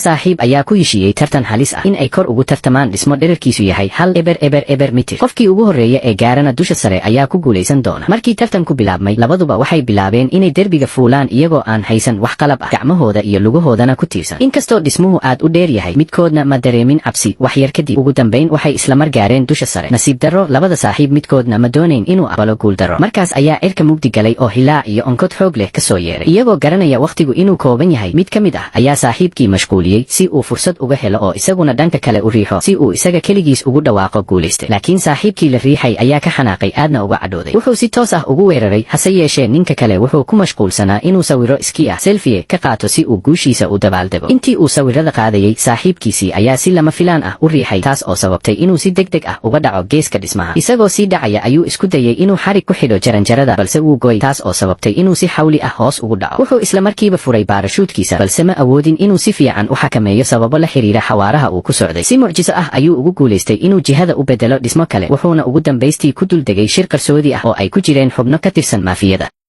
Saaxiib ayaa ku heshiiyey tartan halis ah in ay kor ugu tartamaan dhismo dherarkiisu yahay 1000 mitir. Qofkii ugu horreeya ee gaarana dusha sare ayaa ku guulaysan doona. Markii tartanku bilaabmay, labaduba waxay bilaabeen inay derbiga fuulaan iyagoo aan haysan wax qalab ah, gacmahooda iyo lugahoodana ku tiirsan. Inkastoo dhismuhu aad u dheer yahay, midkoodna ma dareemin cabsi. Wax yar kadib, ugu dambayn waxay islamar gaareen dusha sare. Nasiib darro, labada saaxiib midkoodna ma doonayn inuu aqbalo guuldarro. Markaas ayaa cirka mugdi galay oo hilaac iyo onkod xoog leh ka soo yeeray. Iyagoo garanaya wakhtigu inuu kooban yahay, mid ka mid ah ayaa saaxiibkii mashquuliyey si uu fursad uga helo oo isaguna dhanka kale u riixo, si uu isaga keligiis ugu dhawaaqo guulayste. Laakiin saaxiibkii la riixay ayaa ka xanaaqay, aadna uga cadhooday. Wuxuu si toos ah ugu weeraray. Hase yeeshee, ninka kale wuxuu ku mashquulsanaa inuu sawiro iski ah, selfie, ka qaato si uu guushiisa u dabaaldego. Intii uu sawirada qaadayay, saaxiibkiisii ayaa si lama filaan ah u riixay, taas oo sababtay inuu si deg deg ah uga dhaco geeska dhismaha. Isagoo sii dhacaya ayuu isku dayay inuu xarig ku xidho jaranjarada, balse wuu goy, taas oo sababtay inuu si xawli ah hoos ugu dhaco. Wuxuu isla markiiba furay baarashuudkiisa, balse ma awoodin inuu si fiican u xakameeyo sababo la xiriira xawaaraha uu ku socday. Si mucjiso ah ayuu ugu guulaystay inuu jihada u bedelo dhismo kale, wuxuuna ugu dambaystii ku dul degay shir qarsoodi ah oo ay ku jireen xubno ka tirsan maafiyada.